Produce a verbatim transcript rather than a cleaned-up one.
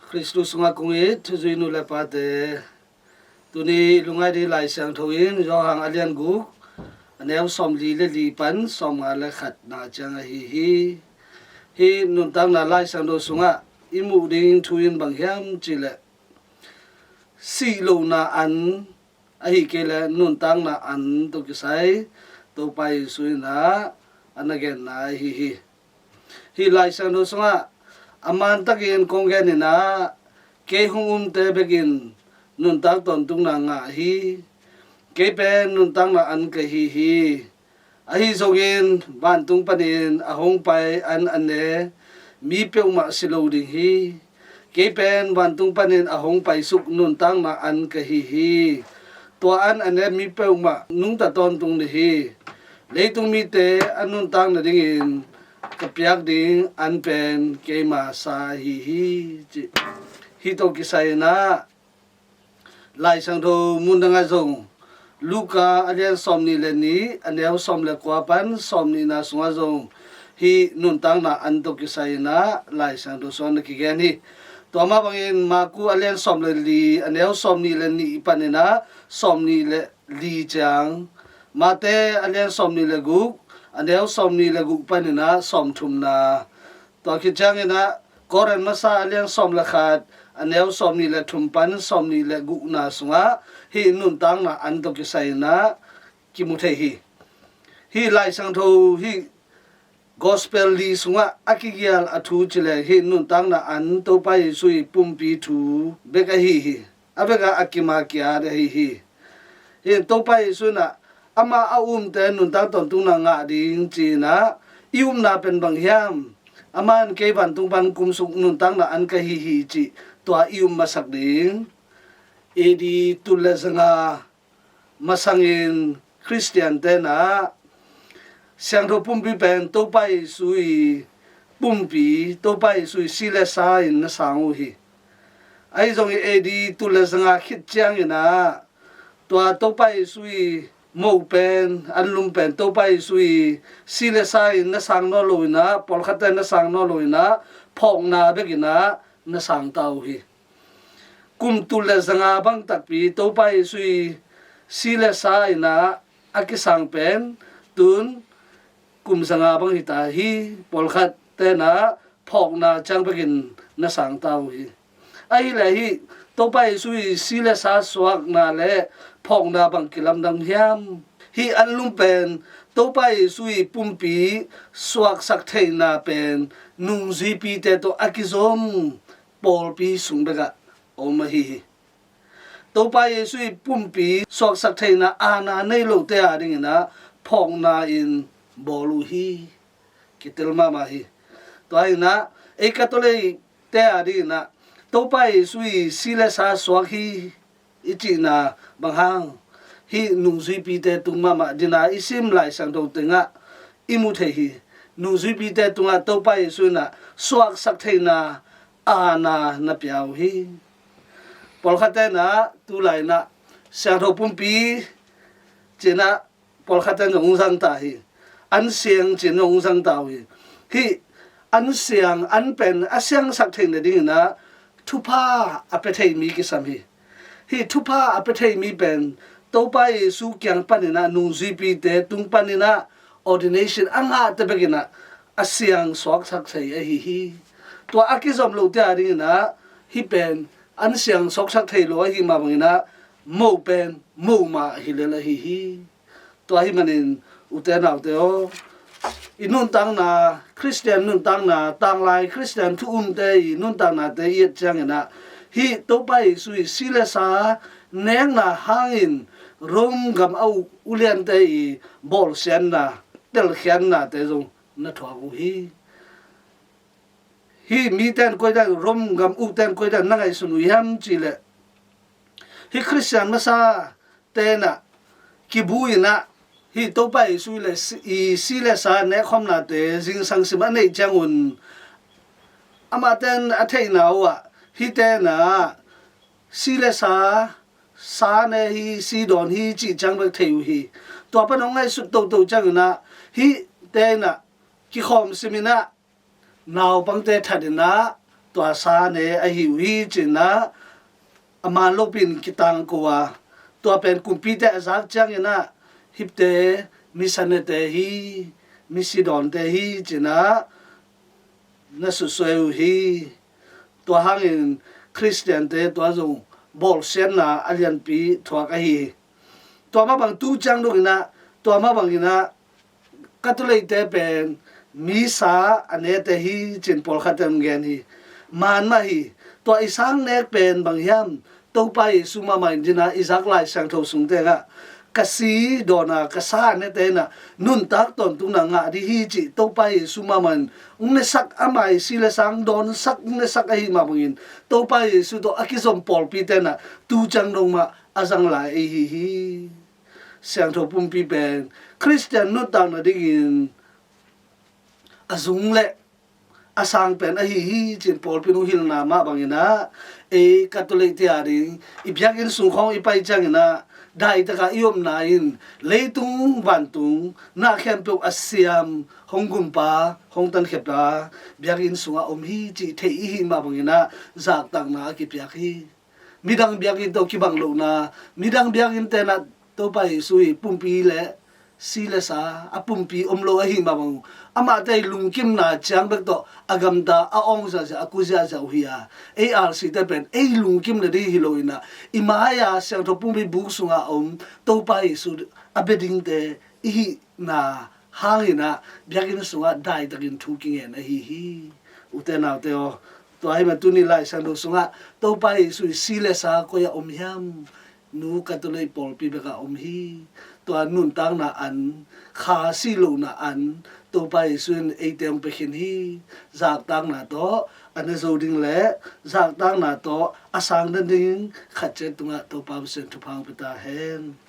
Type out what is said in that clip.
Khristu sungah kong it thuzui nu le pate, tuni lungngai ding Lai Siangtho in Johan a lian guk, a neu sawmli le li pan sawmnga le khatna ciang ahi hi. Hih nuntakna Lai Siangtho sungah i muh ding thu in bang hiam cihleh, sih lohna an ahi kei leh nuntakna an tawh kisai Topa Jesu in ah a na genna ahi hi. Hih Lai Siangtho sungah a mantakin kong gen in ah, kei hong umte bekin nuntak tawntungna ngah hi. Kei pen nuntakna an ka hi hi. Ahi zongin vantung panin a hong pai an a ne mi peuhmah si lo ding hi. Kei pen vantung panin a hong paisuk nuntakna an ka hi hi. Tua an a ne mi peuhmah nungta tawntung ding hi. Leitung mite a nuntak nadingin ka piak ding an pen keima sa ahi hi, ci. Hih tawh kisai in ah Lai Siangtho mun dangah zong, Luka a lian sawmnih le nih, a neu sawm le kua pan sawmnihna sungah zong hih nuntakna an tawh kisai in ah Lai Siangtho sungah na kigen hi. Tua mah bangin Maku a lian sawm le li, a neu sawmnih le nih panin ah sawmnih le li ciang, Mate a lian sawmnih le guk, a neu sawmnih le guk panin ah sawmthumna, tua khit ciangin ah Korin masa a lian sawm le khat, a neu sawmnih le thum pan sawmnih le gukna sungah hih nuntakna an tawh kisai in ah kimu thei hi. Hih Lai Siangtho, hih Gospel li sungah a kigial a thu cileh hih nuntakna an Topa Jesu ii pumpi thu bek ahi hi. A bekah a kim a kiat ahi hi. Hih Topa Jesu in ah amah a umte nuntak tawntungna ngah ding ci in ah, i upna pen bang hiam? Amah in kei vantung pan kumsuk nuntakna an ka hi hi cih tua i up masak ding. A D tul le zanga masangin Khristian te in ah Siangtho Pumpi pen Topa Jesu ii pumpi, Topa Jesu ii si le sa in na sang uh hi. Ahi zongin A D tul le zanga khit ciangin ah tua Topa Jesu ii mo pen, anlum pen Topa Jesu ii si le sa in na sang nawn lo in ah, pawlkhatte na sang nawn lo in ah, phawkna bek in ah na sang ta uh hi. Kum tul le zanga bang takpi Topa Jesu ii si le sa in ah a kisang pen tun kum zanga bang hi ta hi. Pawlkhatte in ah phawkna ciang bekin na sang ta uh hi. Ahih leh hih Topa Jesu ii si le sa suakna le phawkna bang kilamdang hiam? Hih anlum pen Topa Jesu ii pumpi suaksak theihna pen nungzuipite tawh a kizom pawlpi sung bekah om ahi hi. Topa Jesu ii pumpi suaksak theihna aana nei lote adingin ah phawkna in bawl uh hi. Kitel mahmah hi. Tua hi in ah ei Catholic te adingin ah Topa Jesu ii si le sa suak hi i cihna bang hang? Hih nungzuipite tung mahmah, dina i sim Lai Siangtho tengah i mu thei hi. Nungzuipite tungah Topa Jesu in ah suaksak theihna aana na pia uh hi. Pawlkhatte in ah tulai in ah Siangtho Pumpi ci in ah pawlkhatte in zong hong zang ta hi. An siang ci in zong hong zang ta uh hi. Hih an siang, an pen a siangsak theih nadingin ah thupha a pia thei mi kisam hi. Hih thupha a pia thei mi pen Topa Jesu kiang panin ah, nungzuipite tung panin ah ordination a ngahte bekin ah a siang suaksak thei ahi hi. Tua a kizom lote adingin ah hih pen an siang suaksak thei lo ahih mah bangin ah mo pen mo mah hi lel ahi hi. Tua ahih manin ute naute aw, i nuntakna, Khristian nuntakna, tanglai Khristian thu umte ii nuntaknate i et ciangin ah hih Topa Jesu ii si le sa nekna hangin Rome gam a uk uliante ii bawlsiatna, telkhiatnate zong na thuak uh hi. Hih mite in koi dan, Rome gam ukte in koi dan na ngaihsun uh hiam cihleh, hih Khristian masate in ah kibu in ah hih Topa Jesu ii le si, ii si le sa nekkhawmnate zingsang sim a neih ciangun amahte in a theihna uh ah hihte in ah si le sa, sa ne hi, si dawn hi cih ciang bek thei uh hi. Tua pan hong ngaihsut toto ciangin ah hihte in ah kikhawm sim in ah naupangte that in ah tua sa ne ahi uh hi ci-in ah a man lopin kitangko a, tua pen kumpite a zak ciangin ah hihte misanete hi, misidawnte hi ci-in ah na susuai uh hi. Tua hangin Khristiante tua zong bawlsiatna a lianpi thuak ahi hi. Tua mah bang tu ciang dongin ah, tua mah bangin ah Catholic-te pen misa a nete hi ci-in pawlkhatte hong gen hi. Man mah hi. Tua i sang nek pen bang hiam? Topa Jesu mahmah in, ci-in ah i zak Lai Siangtho sung tengah ka si dawn a, ka sa a nete in ah nuntak tawntungna ngah ding hi cih Topa Jesu mahmah in hong nesak, ama i si le sa hong dawnsak, hong nesak ahih mah bangin Topa Jesu tawh a kizom pawlpite in ah tu ciang dong mah a zang lai ahi hi. Siangtho pumpi pen Khristian nuntakna dingin a zung le a sang pen ahi hi ci-in pawlpi in hong hilhna mah bangin ah, ei Catholic-te a ding i biakinn sung khawng i pai ciangin ah daitak a i omna in leitung vantung na khempeuh a siam, hong gumpa, hong tankhia pa biakinn sungah om hi cih theih i hih mah bangin ah zaktakna a kipiak hi. Midang biakinn tawh kibang lohna, midang biakinn te in ah Topa Jesu i pumpi le si le sa a pumpi om lo ahih mah bang uh, amahte i lungkimna ciang bek tawh a gamta, a awng ziahziah, a ku ziahziah uh hi a, ei R C te pen ei lungkimna ding hi lo in ah, i mai-a Siangtho Pumpi buk sungah om Topa Jesu a bia dingte i hihna hangin ah biakinn sungah daitakin thu kingen ahi hi. Ute naute aw, tua ahih manin tuni Lai Siangtho sungah Topa Jesu i si le sa koi-ah om hiam? Nu Catholic pawlpi bekah om hi. Tua nuntakna an, kha sih lohna an Topa Jesu in eite hong pia khin hi. Zaktakna tawh a na zo ding le zaktakna tawh a sang den ding khat ciat tungah Topa Pasian thupha hong pia ta hen.